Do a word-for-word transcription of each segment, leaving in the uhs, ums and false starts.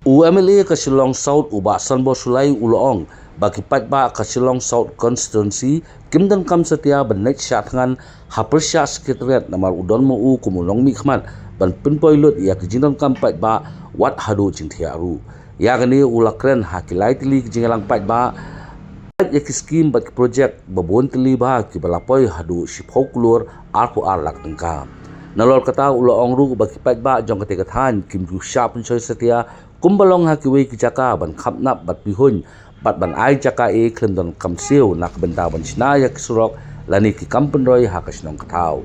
U M L A ka Shillong South u Bah Sanbor Shullai u la ong ba ki paidbah ka Shillong South Constituency kim donkam satia ban leit shah thngan ha pyrshah Secretariat namar u don ma u kum u nongmihkhmat ban pynpoi lut ïa ki jingdonkam paidbah wat haduh jingthiah ruh. Ïa kane u la kren ha ki lai tylli ki jingïalang paidbah ïa ki skim bad ki projek ba bun tylli bha kiba la poi haduh shiphew klur arphew ar lak tyngka. Nalor kata u la ong ruh ba ki paidbah jong kata ka thaiñ kim ju shah pynshoi satia kumba long ha kiwei ki jaka ban khapnap bad pihuiñ bad ban ai jaka eh khlem donkam siew na ka bynta ban shna ïa ki surok lane ki kam pynroi ha ka shnong ka thaw.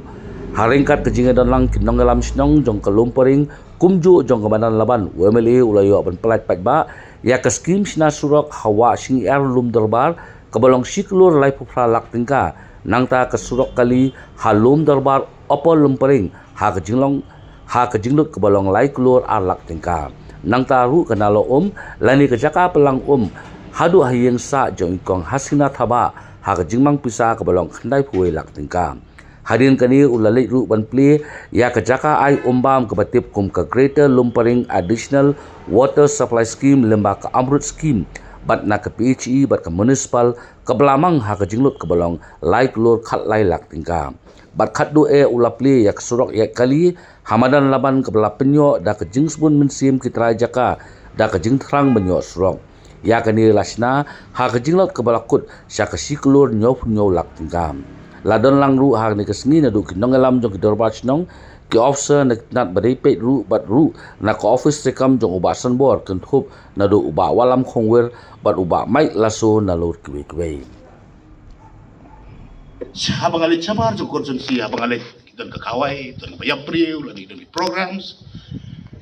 Ha ryngkat ka jingïadonlang ki nongïalam shnong jong ka Lumparing kumjuh jong ka Madan Laban, u M L A u la ïoh ban pyllait paidbah ïa ka skim shna surok ha Wah Shyngiar Lum Dorbar kaba long shi klur laiphew phra lak tyngka, nangta ka surok kali ha Lum Dorbar Upper Lumparing ha ka jinglong ha ka jinglut kaba long lai klur ar lak tyngka. Nangta ruh ka nalor um lane ka jaka pynlang um haduh ha ïing sah jong i Kong Hasina Thabah ha ka jingmang pisa kaba long khyndaiphew wei lak tyngka. Hadien kane u la leit ruh ban plie ïa ka jaka ai um bam kaba tip kum ka Greater Lumparing Additional Water Supply Scheme lyngba ka Amrut Scheme bad na ka P H E bad ka Municipal kaba la mang ha ka jinglut kaba long lai klur khatlai lak tyngka. Bad khatduh eh u la plie ïa ka surok ïaid kali ha Madan Laban kaba la pynïoh da ka jingsbun mynsiem ki trai jaka da ka jingthrang ban ïoh surok. Ïa kane la shna ha ka jinglot kaba la kut sha ka shi klur hynñiewphew hynñiew lak tyngka. La don lang ruh ha kane ka sngi naduh ki nongïalam jong ki dorbar shnong, ki officer na ki tnat ba dei peit ruh bad ruh na ka office treikam jong u Bah Sanbor, kynthup naduh u Bah Wallam Khongwir bad u Bah Mike Lasso nalor kiwei kiwei. Haba nga leit shabar jong constituency, haba nga leit, ki don ka kawei, don ka ba ïap briew, lane don ki programs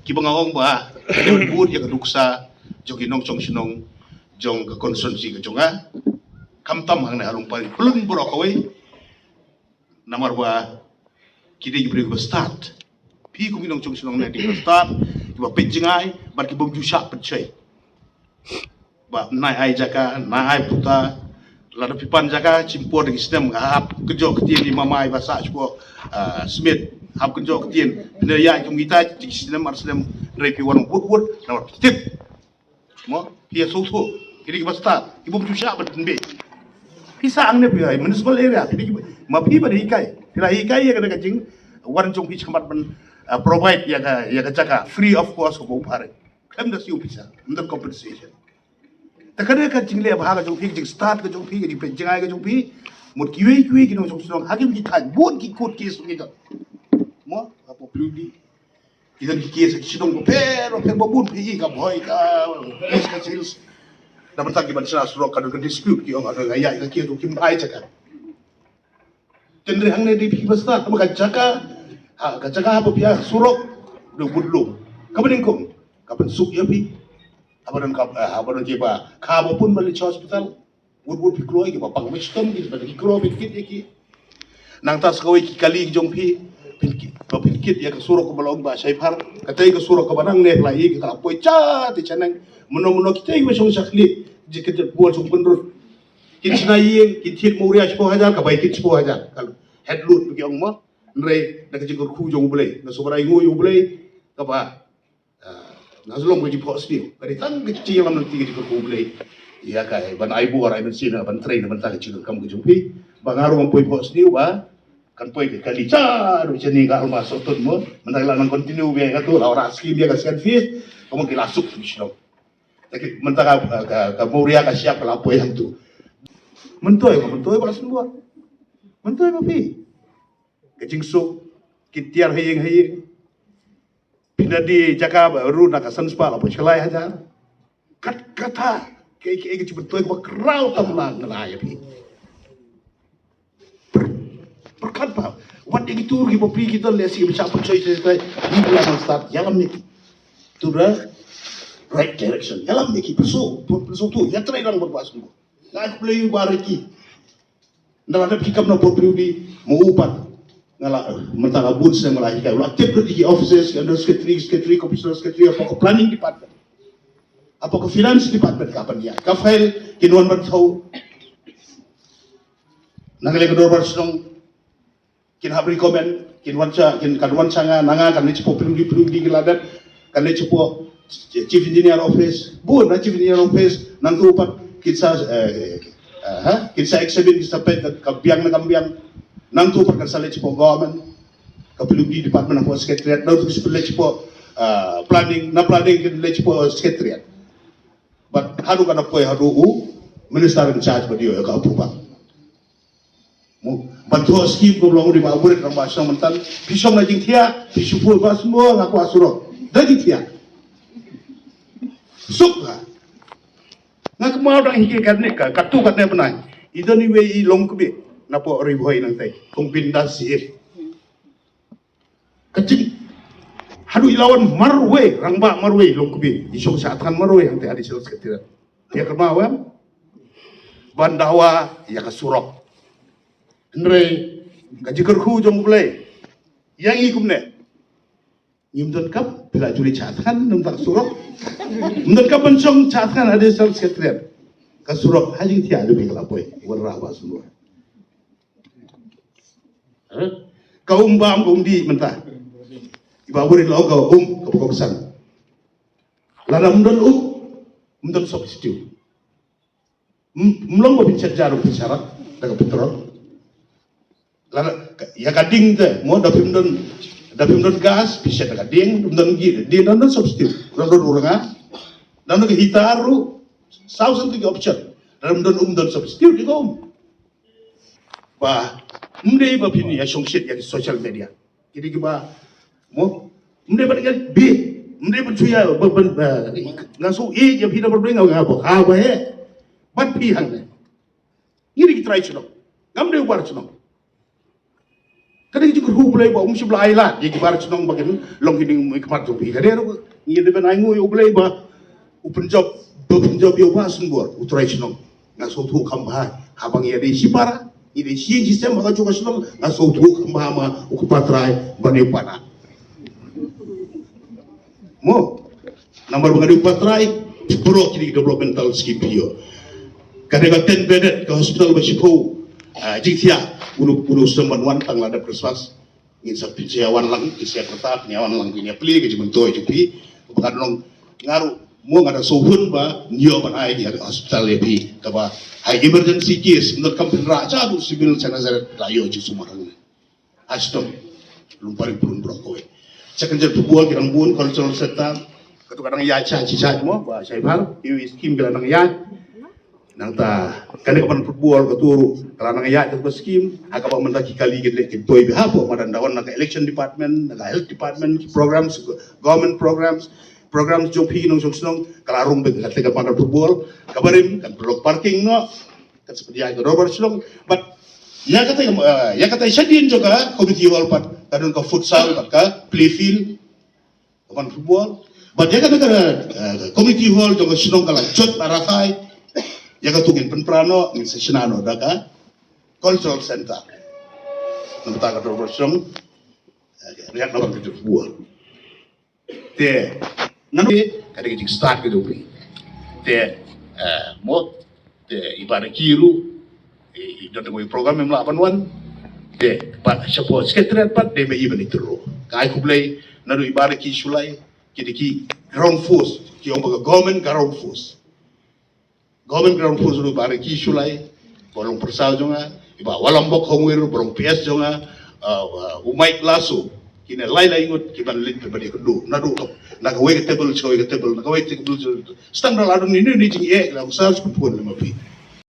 kiba nga ong ba ïa ban bud ïa ka nuksa jong ki nongshong shnong jong ka constituency ka jong nga. Khamtam hangne ha Lumparing, pynlong baroh kawei. Namar ba ki dei ki briew kiba stad. Phi kum ki nongshong shnong ne dei kiba stad, kiba peit jngai bad ki bym ju shah pynshoi. Ba nai ai jaka, nai ai puta. Lada phi pan jaka, shim por da ki snem, hap kynjoh ktien i mamai ba sah shuh, ah, Smith, hap kynjoh ktien. Phi ïa kum kita, ki snem ar snem, hynrei phi wan wut wut, namar phi tip. Mo, phi ïa sngewthuh, ki dei kiba stad, ki bym ju shah ban tynbeh. Phi sah hangne phi ïa municipal area, phi dei kiba, ma phi ba dei hikai, phi la hikai ïa kane ka jing, wan jong phi shakhmat ban, ah, provide ïa ka, ïa ka jaka, free of cost ka bym pare. Khlem da siew pisa, under compensation. Te kane ka jingleh bha ka jong phi, ka jingstad ka jong phi, ka jingpeit jngai ka jong phi. Mut kiwei kiwei ki nongshong shnong, ha ki ki thaiñ, bun ki court case ki jong. Mo, ka pop lu di. Ki don ki case ki shnong bapher bapher ba bun phi, ka Bhoi, ka East Khasi Hills. Da ban tang ki ban shna surok ka don ka dispute ki ong ka don ka ïaid ka case ki ai jaka. Tynrai hangne dei phi ba stad, ba ka jaka, ha, ka jaka haba phi ïa surok, da bud lum. Kaba nyngkong, ka pynsuk ïa phi. Haba don ka, haba don kiba, ka ba pun ba leit sha hospital. Wut wut phi kloi kiba pang ba shitom ki, ba ki kloi phin kit ïa ki. Nangta sa kawei ki kali ki jong phi, phin kit, ba phin kit ïa ka surok kaba long ba shai phar. Katei ka surok kaba nang ne phi la ïa ka la poi cha ti chaneng. Mano mano kitei ba shong shakli, ji ka jot bol shong pynrut. Kin shna ïing, kin thied mawria shiphew hajar, ka bai kin shiphew hajar. Ka head load ba ki ong mo. Hynrei da ka jingkyrkhu jong U Blei, da sngewbha ïa U Blei, kaba, ah, nga shu long ka jingphohsniew. Ka dei tang ka jingïalam lynti ka jingkyrkhu U Blei. Ïa ka ban ai bor ai mynsiem ban trei na bynta ka jingdonkam ka jong phi. Ba nga ruh ngam poi phohsniew ba kan poi ka kali cha ruh cha ni ka alma sotun mo. Mynta la nang continue bia ka tu la ora skim bia ka scan fees. Ka mon ki la suk phi shlong. Mynta ka, ka, ka mawria ka shyiap ka la poi hangtu. Myntoi ba, myntoi ba la sngewbha. Myntoi ba phi. Ka jingsuk, ki tiar ha ïing ha ïing. Phi na die jaka ba ruh na ka san spah la poi sha lai hajar. Kat kata, ka, ka, ka jingmyntoi ba kraw tam la nga la ïa phi. Pyrkhat ba wat ïa ki tur ki bapli ki don leh shi ki bashah pynshoi shoi shoi. Ïa ki la nang stad ïalam ïa ki to the right direction. Ïalam ïa ki pynshoi pynshoi tu ïa trei lang ba ba sngewbha. Nga khublei ïa u ba riki. Nga la dep ki kam na por pynshoi di mo u pat. Nga la mynta nga bun snem nga la hikai u la tip lut ïa ki offices ki under secretary, secretary, commissioner secretary, hapoh ka planning department, hapoh ka finance department ka pan ïa ka file kin wan ban thaw. Na ka liang ka dorbar shnong kin hap recommend, kin wan sha, kin kan wan sha nga, na nga kan leit shapoh pynlong di, pynlong di kin la dep, kan leit shapoh Chief Engineer Office, bun na Chief Engineer Office, nangtu pat kin sa, eh, eh, ha, kin sa examine, kin sa peit ka biang na kam biang, nangtu pat kan sa leit shapoh government, ka P W D department hapoh secretariat, nangtu kin sa leit shapoh, eh, planning, na planning kin leit shapoh secretariat. But haduh kan da poi haduh u minister in charge ba dei ïoh ka approval. Mo, ban thoh skim kumba long u dei ba u buret rangbah shnong mynta, phi shong na jingthiah, phi shu pur ba sngor ha ka surok. Da jingthiah. Suk ha. Nga kynmaw dang hi katne ka, katto katne bnai. I don iwei i longkmie napoh Ri Bhoi nangtai. Kong Bindas Syiem. Ka jing, haduh i la wan marwei, rangbah marwei, longkmie, i shong shah thngan marwei hangtei ha Additional Secretariat. Phi ïa kynmaw em? Ban dawa ïa ka surok. Hynrei ka jingkyrkhu jong U Blei ïa ngi kumne. Ngim donkam phi la ju leit shah thngan na bynta ka surok. Ngim donkam ban shong shah thngan ha Additional Secretariat. Ka surok ha jingthiah jong phi ka la poi, wanrah ba sngewbha. Eh? Ka um bam ka um dih mynta. I Bah Buret la ong ka um kaba kongsan. Lada ym don um, ym don substitute. Ym, ym long ba phin shet jar, phin sharak da ka petrol. Lada ka, ïa ka ding te, mo, da phim don, da phim don gas, phin shet da ka ding, ym don gi, ding, ym don substitute. Ym don u ranga. Ym don ka heater ruh. Saw san ki option. Lada ym don um, ym don substitute ïa ka um. Ba ym dei ba phin ïa shongshit ïa ki social media. Ki dei kiba, mo, ym dei ba dei bi, ym dei ba shu ïa ba, ba, ba, nga shu ïa phi da ba dei nga ba ha ba he. Ban phi hangne. Ngi dei ki trai shnong. Ngam dei u bar shnong. Ka dei ka jingkyrkhu U Blei ba um shym la ai lad ïa ki bar shnong ba kin long ki ding mih khmat jong phi. Ka dei ruh ngi dei ban ai nguh ïa U Blei ba u pynjop, ba u pynjop ïa u Bah Symbor, u trai shnong. Nga sngewthuh kham bha, haba ngi ïa dei shipara, ngi dei shi ïing shi sem ha kajuh ka shnong, nga sngewthuh kham bha ma u kpa trai ban ïa u pana. Mo, namar ba nga dei u kpa trai, baroh kine ki developmental scheme phi ïoh. Ka dei ka ten bedded ka hospital ba shiphew, ah, jingthiah, u no, u no sdang ban wan tang la dep Christmas. Ngin sa pynshai wan lang, pynshai pyrta, pynshai wan lang, pynshai plie ka jingmyntoi jong phi. Ba ka dang nga ruh mo nga da sngewhun ba ngin ïoh ban ai ïa ka hospital ïa phi. Kaba high emergency case, ym donkam pynrah sha u civil sha Nazareth, la ïoh jingsumar hangne. Astom. Lum paring pyrun brok kawei. Cha kynjat football ki dang bun, cultural center. Katu ka dang ïaid sha, sha, sha mo, ba sha Ibhar, ki skim ki la dang ïaid. Nangta kane ka ban football katu ruh ka la nang ïaid katu ka skim, ha kaba mynta ki kali ki leh ki poi bha hapoh madan, da wan na ka election department, na ka health department, ki programs, government programs, programs jong phi nongshong shnong, ka la rung beit kata ka madan football, kaba rim kan pynlong parking noh, kan sa pynïaid ka dorbar shnong, but ïa kata, eh, ïa kata shadien jong ka community hall pat ka don ka futsal, pat ka play field, ka ban football. Bad ïa kata ka, eh, community hall jong ka shnong ka la jot la rakhai. Ïa katu ngin pynpra noh, ngin sa shna noh da ka cultural center. Nangta ka dorbar shnong, eh, riat na ban ka jot football. Te ngan, ka dei ka jingstad ka jong phi. Te, eh, mo, te i Bah Ricky ruh i, i don tang i program em lah ban wan. Te pat shapoh secretariat pat dei me i ban i tyrwa. Ka ai khublei naduh i Bah Ricky shuh lai, ki dei ki ground force, ki ong ba ka government ground force. Government ground force ruh i Bah Ricky shuh lai, ba long pyrsa jong nga, i Bah Walambok Hongwir, ba long P S jong nga, uh, uh, u Mike Lasso, kine lai lai ngut ki ban leit ban ïakynduh naduh na kawei ka table sha kawei ka table, na kawei ka table sha kawei ka table. Stang da la don ine ine jingeh la u sa shu pynphone lem ma phi.